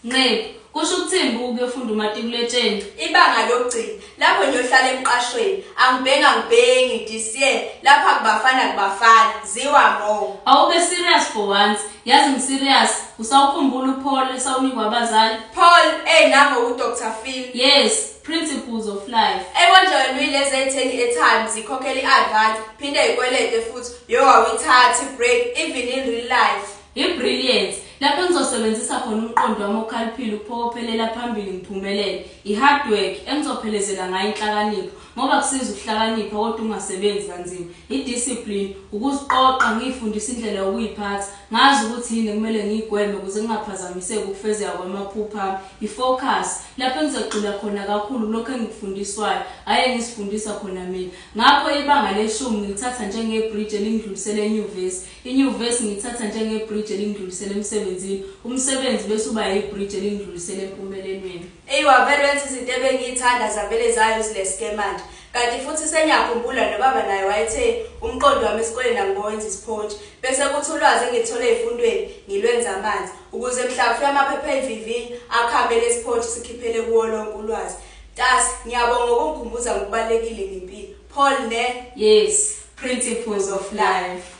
Nqephu, kusho ukuthini buka ukuyofunda umatikuletsheni? Ibanga lokugcina, lapho ngiyohlala emqashweni. Angibhengi angibhengi, this year. Lapha kubafana kubafana. Ziwa more. Awube serious for once. Yazi ngiserious. Usawukhumbula uPaul esawunikwa abazali? Paul, ey nango uDr Phil. Yes, Principles of Life. Ey konje wena uyilezi ey'thenga i-airtime zikhokhela i-advance phinde yikwelete futhi yo awuyithathi break even in real life. I-brilliance, lapho engizosebenzisa khona umqondo wami okhaliphile ukuphokophelela phambili ngiphumelele. I-hard work, engizophelezela ngayo inhlakanipho, ngoba akusizi ukuhlakanipha kodwa ungasebenzi kanzima. I-discipline, ukuziqoqa ngiy'fundise indlela yokuy'phatha, ngazi ukuthi yini ekumele ngiyigweme ukuze ngingaphazamiseki ukufezeka kwamaphupho ami. I-focus, lapho engizogxila khona kakhulu kulokhu engikufundiswayo, hhayi engizifundisa khona mina. Ngakho ibanga leshumi ngilithatha njengebhriji elingidlulisela enyuvesi. Inyuvesi ngiyithatha njengebhriji elingidlulisela emsebenzini, umsebenzi bese uba yibhriji elingidlulisela empumelelweni. Eyi wavele wenza izinto ebengiyithanda zavele za useless ke manje. Kanti futhi sengiyakhumbula nobaba naye wayethe umqondo wami esikoleni angibowenza isipontshi. Bese kuthi ulwazi engilithole ezifundweni ngilwenze amanzi. Ukuze mhla kufika amaphepha ezivivinyo akuhambe lesipontshi sikhiphele kuwo lonke ulwazi. Mntase, ngiyabonga ngokungikhumbuza ngokubalulekile ngempilo. Paul ne? Yes, Principles of Life.